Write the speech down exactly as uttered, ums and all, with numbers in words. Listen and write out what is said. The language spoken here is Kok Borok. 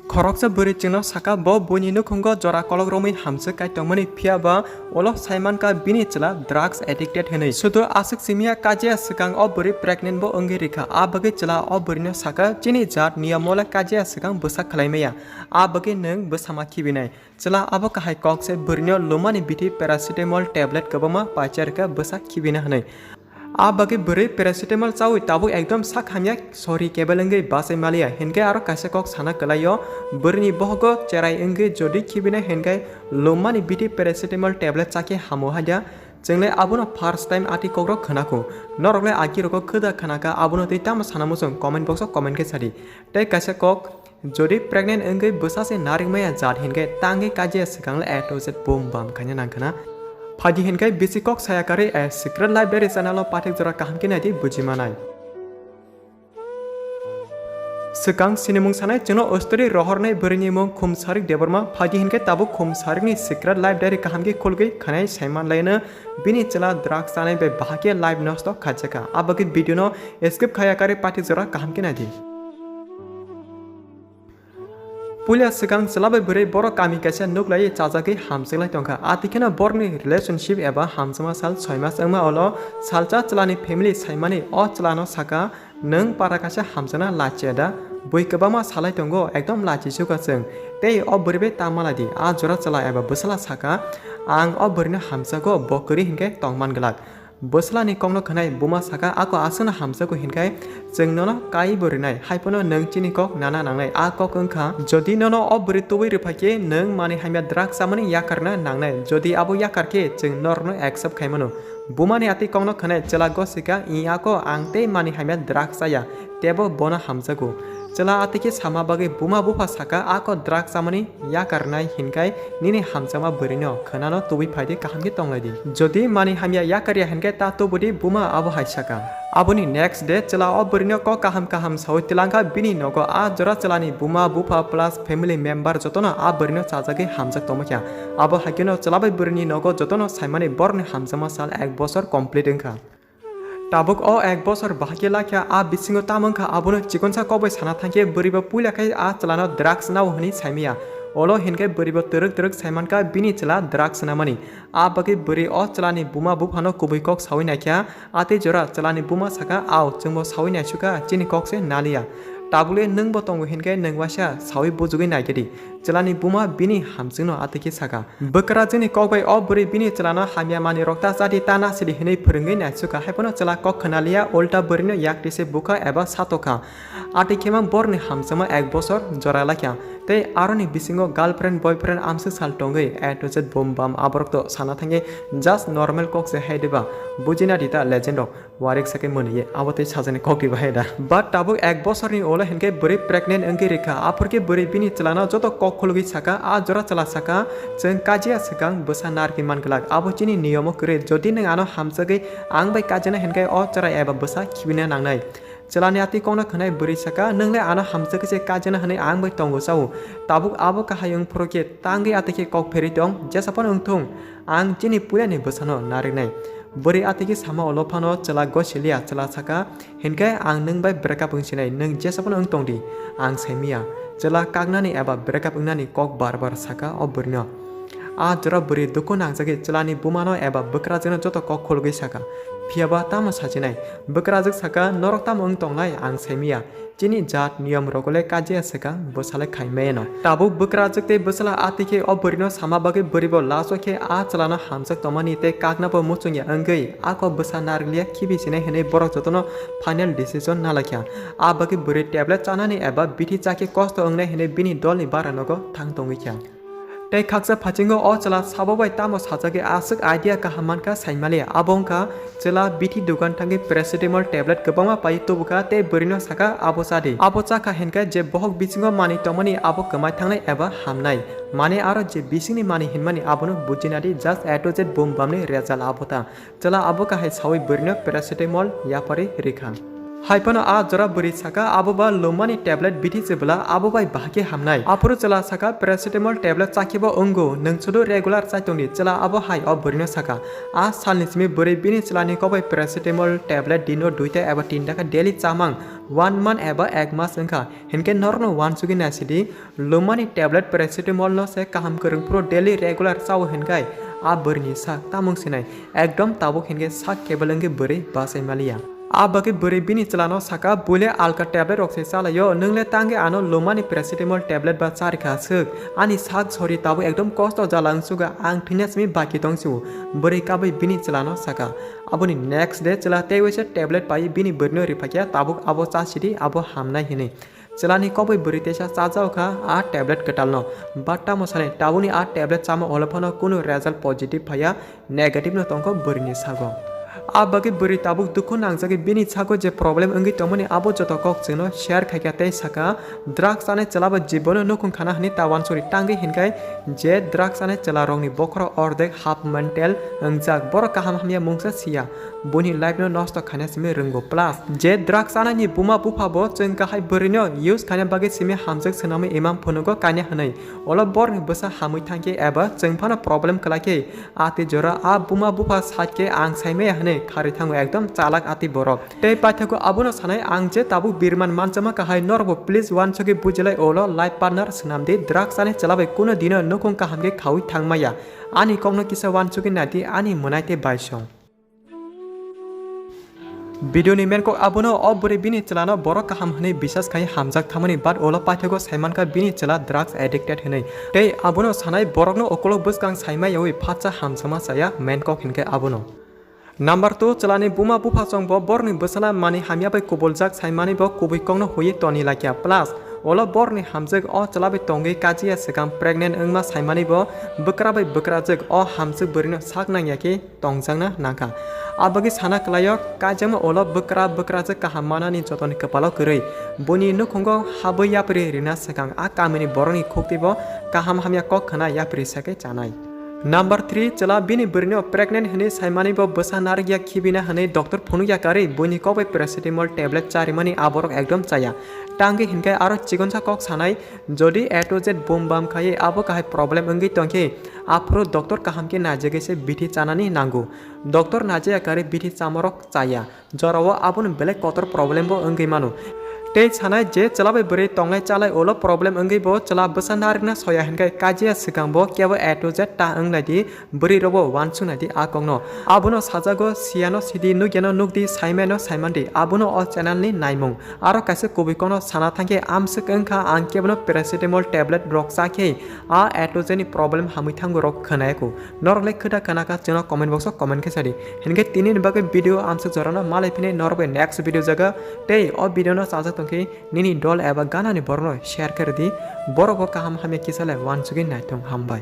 Khoroksa bwrwi chwngno saka, bo buini nukhungo jora kolok romwi hamswk kai tongmani, phiya ba ulo saimankha bini chwla drugs addicted hwnwi. Sudu aswk simiya, kajiya swkang o bwrwi pregnant bo wngwi rikha, a bagwi chwla o bwrwino saka, "Chini jat niyomole kajiya swkang bwsa khwlaimaya, a bagwi nwng bwsama khibinai." Chwla abo kahai kok se bwrwino lumani bithi paracetamol tablet kwbangma paicharkha bwsa khibina hwnwi. A bagwi bwrwi paracetamol chawi tabuk ekdom sak hamya, sori kebel wngwi bachai maliya, hinkhe aro kaisa kok sana kwlaio, bwrwini bohogo cherai wngwi jodi khibina hinkhe lumani bithi paracetamol tablet chakhe hamo haida. Chwngle abono first time ati kokrok khwnakho. Norokle agirogo khwda khwnakha, abono tei tamo sana muchung comment box o comment khe sadi. Tei kaisa kok, jodi pregnant wngwi bwsa se narikmaya jat hinkhe tangwi kajiya swkang le A to Z bum bam khaina nangkhana. Phaidi hinkhe bisi kok saya karwi A Secret Library channel o pathik jora kaham khe naidi bujimanai. Swkang sinimung sanai chwngno story rohornai bwrwini mung Khumsarik Debbarma, phaidi hinkhe tabuk Khumsarikni Secret Library kaham khe khulgwi khanai saimanlaino. Bini chwla drugs chanai bai bahai khe life nosto khaijakha. Abagwi video no skip khaya karwi pathik jora kaham khe naidi. Puila swkang chwla bai bwrwi borok kami kaisa nuk laiwi chajagwi hamswklai tongkha. Atikheno borokni relationship eba hamjakma sal soi mas wngma ulo salsa chwlani family saimani o chwlano saka, "Nwng para kaisa hamjakna lachi da? Bui kwbangma salai tongo, ekdom lachi sukha chwng. Tei o bwrwi bai ta maladi?" A jora chwla eba bwsala saka, "Ang o bwrwino hamjago, bo kwrwi hinkhe tongman glak." Bwsalani kokno khwnai buma saka, "Ako aswkno hamjakgo hinkhe chwng nono kaibo rwnai, haiphano nwng chini kok nana nangnai." A kok wngkha, "Jodi nono o bwrwi tubui rwphaikhe nwng manwi hamya drugs chamani yakarna nangnai, jodi abo yakar khe chwng norokno accept khaimano." Bumani atwi kokno khwnai chwla gosika, "I ako ang tei manwi hamya drugs chaya, teibo bono hamjakgo." Chwla atwi khe sama bagwi buma bupha saka, "Ako drugs chamani yakarnai hinkhai nini hamjakma bwrwino khwnano tubui phaidi, kaham khe tonglaidi. Jodi manwi hamya yakarya hinkhe ta tubudi," buma abo hai saka. Aboni next day chwla o bwrwino kok kaham kaham saui tilangkha bini nogo. A jora chwlani buma bupha plus family member jotono a bwrwino chajagwi hamjak tongmakha. Abo haikheno chwla bai bwrwini nogo jotono saimani borokni hamjakma sal ek bosor complete wngkha. Tabuk o ek bosor bahai khe lakha, a bisingo tamo wngkha abono chikonsa kok bai sana thangkhe bwrwi bo puila khai a chwlano drugs nao hwnwi saimaya. Olo hinkhe bwrwi bo twrwk twrwk saimankha bini chwla drugs namani. A bagwi bwrwi o chwlani buma buphano kubui kok saui naikha, a tei jora chwlani buma saka, "Ao, chwngbo saui naisukha, chini kok se naliya. Tabukle nwngbo tongo hinkhe nwng waisa saui bujugwi naikhe di." Chwlani buma bini hamchwngno atwi khe saka. Bwkrajwkni kok bai o bwrwi bini chwlano hamya manwirok ta chadi ta nasidi hwnwi phwrwngwi naisukha, haiphano chwla kok khwnaliya, ulta bwrwino yaktwi se bukha eba satokha. Atwi khe mang borokni hamjakma ek bosor jora laikha. Tei aroni bisingo girlfriend, boyfriend, amswk sal tongwi A to Z bum bam aborok to sana thangwi just normal kok se hai diba, bujina di ta legend rok. Warik sakai mwnwi abo tei sajani kok di bahai da. But tabuk ek bosorni ulo hinkhe bwrwi pregnant wngwi rikha. Aphurkhe bwrwi bini chwlano joto kok khulugwi saka, a jora chwla saka, "Chwng kajiya swkang bwsa narwgwi man glak. Abo chini niyomo kwrwi. Jodi nwng ano hamjagwi ang bai kajina hinkhe o chwrai eba bwsa khibina nangnai." Chwlani atwi kokno khwnai bwrwi saka, "Nwng le ano hamjagwi se kajina hwnwi ang bai tongo chao. Tabuk abo kahai wng phuru khe tangwi atwi khe kok pherwi tong, jesa phano wng thung, ang chini puilani bwsano narwknai." Bwrwi atwikhe sama ulo phano chwla gosiliya, chwla saka, "Hinkhe ang nwng bai breakup wng sinai, nwng jesa phano wng tong di, ang saimiya." Chwla kaknani eba breakup wngnani kok bar bar saka o bwrwino. A jora bwrwi dukhu nangjagwi chwlani bumano eba bwkrajwkno joto kok khulugwi saka, "Phiyaba tamo sachinai?" Bwkrajwk saka, "Norok tamo wng tongnai, ang saimiya. Chini jat niyom rogole kajiya swkang bwsale khaimano." Tabuk bwkrajwk tei bwsala atwikhe o bwrwino sama bagwi bwrwibo laso khe a chwlano hamjak tongmani tei kaknabo muchungya wngwi ako bwsa narwkliya khibi sinai hwnwi borok jotono final decision nalaikha. A bagwi bwrwi tablet chanani eba bithi chakhe kosto wngnai hwnwi bini dolni baranogo thang tongwikha. Tei khaksa phaichingo o chwla sabo bai tamo sajagwi aswk idea kaham mankha saimaliya. Abo wngkha chwla bithi dugan thangwi paracetamol tablet kwbangma pai tubukha tei bwrwino saka, "Abo chadi." Abo chakha hinkhe je bohok bisingo manwi tongmani abo kwmai thangnai eba hamnai. Mane aro je bisingni manwi hinmani abono bujinadi, just A to Z bum bamni result abo ta. Chwla abo kahai saui bwrwino paracetamol yaparwi rikha. Haiphano a jora bwrwi saka, "Abo ba lumani tablet bithi chwbwla abo bai bahai khe hamnai." Aphuru chwla saka, "Paracetamol tablet chakhebo wngo, nwng sudu regular chai tongdi." Chwla abo hai o bwrwino saka. A salni simi bwrwi bini chwlani kokbai paracetamol tablet dino duita eba tinta khe daily chamang. One month eba ek mas wngkha, hinkhe norokno uansugwi naisidi, lumani tablet paracetamol no se kaham kwrwng phuru daily regular chao hinkhai a bwrwini sak tamung sinai, ekdom tabuk hinkhe sak kebel wngwi bwrwi bachai maliya. A bagwi bwrwi bini chwlano saka, "Buile alka tablet rok se chalaio, nwng le tangwi ano lumani paracetamol tablet ba charikha swk, ani sak sori tabuk ekdom kosto jala wngsugo, ang thwina simi baki tongsiu," bwrwi kabwi bini chwlano saka. Aboni next day chwla tei waisa tablet pai bini bwrwino riphaikha, tabuk abo chasidi abo hamnai hinwi. Chwlani kokbai bwrwi teisa chajaokha a tablet kwtalno. But tamo sanai, tabukni a tablet chama ulo phano kunu result positive phaiya, negative no tongkho bwrwini sago. A bagwi bwrwi tabuk dukhu nangjagwi bini sago je problem wngwi tongmani abo joto kok chwngno share khaikha tei saka, "Drugs chanai chwlabo jibono nukhung khana hinwi ta uansuri tangwi hinkhai, je drugs chanai chwlarokni bokhorok ordek half mental wngjak, borok kaham hamya mungsa siya, buini life no nosto khaina simi rwngo. Plus je drugs chanaini buma bupha bo chwng kahai bwrwino use khaina bagwi simi hamjwk swnamwi imam phunugo kaina hinwi, ulo borokni bwsa hamwi thangkhe eba chwng phano problem kwlaikhe, a twi jora a buma bupha side khe ang saimaya hinwi kharwi thango, ekdom chalak a twi borok." Tei paithago abono sanai, "Ang je tabuk birman manchama kahai, norokbo please uansugwi bujilai ulo life partner swnamdi, drugs chanai chwlabai kunu dino nukhung kaham khe khaui thangmaya. Ani kokno kisa uansugwi naidi, ani mwnai tei baisong." Video ni main kok abono, o bwrwi bini chwlano borok kaham hinwi bisas khai hamjak thamani, but ulo paithago saimankha bini chwla drugs addicted hinwi. Tei abono sanai, borokno ukulok bwskang saimai yaui phatsa hamjakma chaya, main kok hinkhe abono. Number two, chwlani buma buphachwng bo borokni bwsala mani hamya bai kubuljak saimani bo kubui kokno huiwi toni laikya. Plus, ulo borokni hamjwk o chwla bai tongwi kajiya swkang pregnant wngma saimani bo bwkra bai bwkrajwk o hamjwk bwrwino sak nangya khe tongjakna nangkha. Abagwi sana kwlaio, kaijakma ulo bwkra bwkrajwk kaham manani jotoni kwpalo kwrwi. Buini nukhungo habwi yapri rina swkang a kamini borokni khuktwi bo kaham hamya kok khna yapri sakhe chanai. Number three, chwla bini bwrwino pregnant hinwi saimani bo bwsa narwkya khibina hinwi doctor phunukya karwi buini kokbai paracetamol tablet charimani aborok ekdom chaya. Tangwi hinkhe aro chikonsa kok sanai, jodi A to Z bum bam khaiwi abo kahai problem wngwi tongkhe, aphuru doctor kaham khe naijagwi se bithi chanani nango. Doctor naijaya karwi bithi chamorok chaya. Jorao abono belai kotor problem bo wngwi mano. Tei sanai je chwla bai bwrwi tongnai chalai ulo problem wngwi bo chwla bwsa narwkna soya hinkhai kajiya swkang bo kebo A to Z ta wnglaidi, bwrwi rokbo uansuknaidi a kokno. Abono sajago, siyano sidi, nukyano nukdi, saimaino saimandi, abono o channel ni naimung. Aro kaisa kubui kokno sana thangkhe amswk wngkha ang kebono paracetamol tablet rok chakhe a A to Z ni problem hamwi thango rok khwnayakho. Norok le khwda khwnakha chwngno comment box o comment khe sadi. Hinkhe tini ni bagwi video amswk jorano malai phini norok bai next video jaga tei o video no chajak tongkhe nini dol eba gana ni borok no share khe rwdi. Borok bo kaham hamya kisa le uansugwi naithong, hambai.